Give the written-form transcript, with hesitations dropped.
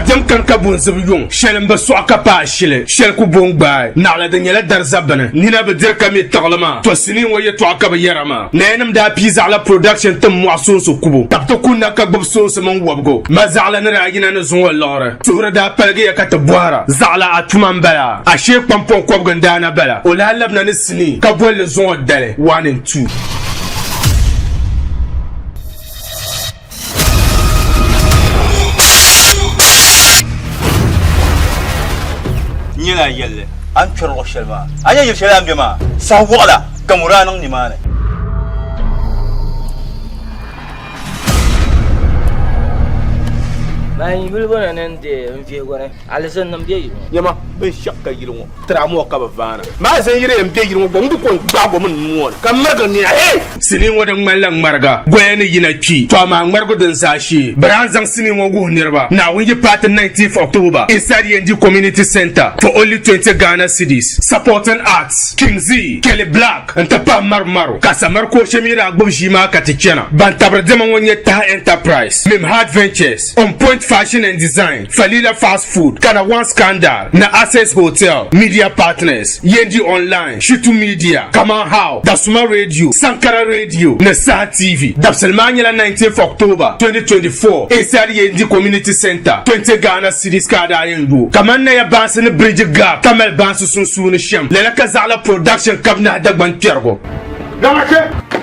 Dabiɛm kani ka bunzibi yuŋ, shɛli m-bi sɔɣi ka paai shili, shɛli ku bo n-gbaai, naɣila di nyɛla dariza bini. Nina bi diri ka mi tiɣili maa, tɔ sinii ŋɔ yɛtɔɣa ka bɛ yɛra maa. Nayanim daa pii zaɣila production tim mɔɣu soonsi kubu, ka bɛ ti kunna ka gbubi soonsi mini wɔbigu. Ma zaɣila ni daa yina ni zuŋɔ liɣiri, tuhiri daa paligiya ka ti bɔhira, Zaɣila a tuma m-bala? Ashee kpampɔŋ kɔbigu n-daa na bala. O lahi labina ni sinii ka boli li zuŋɔ dali, one and two. N nyɛla a yɛlli a ni kpɛri luɣ shɛli maa. A nya yili shɛli a ni be maa saha wɔɣila gamo daa niŋ nimaani. Maa yuli bo na ni n deei n vihigu ni alizinnim be yili ŋɔ. Nyama, binshɛɣu ka yili ŋɔ tiri a moo ka bi vaana. Maa zan yiri yɛn be yili ŋɔ gba ŋun bi ko n-gbaag o mi n nuu ŋɔ ni ka ŋmarigi n nina, Hey! Sinii ŋɔ din ŋmanila ŋmariga goya ni yina kpi, tɔ amaa ŋmarigu din zaa shee. Bɛ daa zaŋ sinii ŋɔ wuhi niriba Naawuni yi paati 19th October inside Yendi Community Centre for only 20 Ghana cedis. Supporting arts, King Zee, Kelly Black n-ti pahi Maru Maru ka Samari Kooshe mi daa gbubi ʒii maa ka ti chana. Ban tabiri diɛma ŋɔ nyɛ Taha Enterprise, Mimhad Ventures, On Point Fashion and Design, Falila Fast Food, Kana One Scandal, ni Access Hotel, Media Partners, Yendi Online, Shitu Media, Kaman How, Dasuma Radio, Sankara Radio ni Saha TV. Dabisili maa nyɛla 19th October 2024 inside Yendi Community Centre, 20 Ghana cedis ka a daa yɛn yo. Kaman Naya baansi ni Bridge Gap ka mali baansi sunsuuni shɛm, lala ka zaɣila production kabinahi Dagbaŋ kpɛrigu. Gama kpe!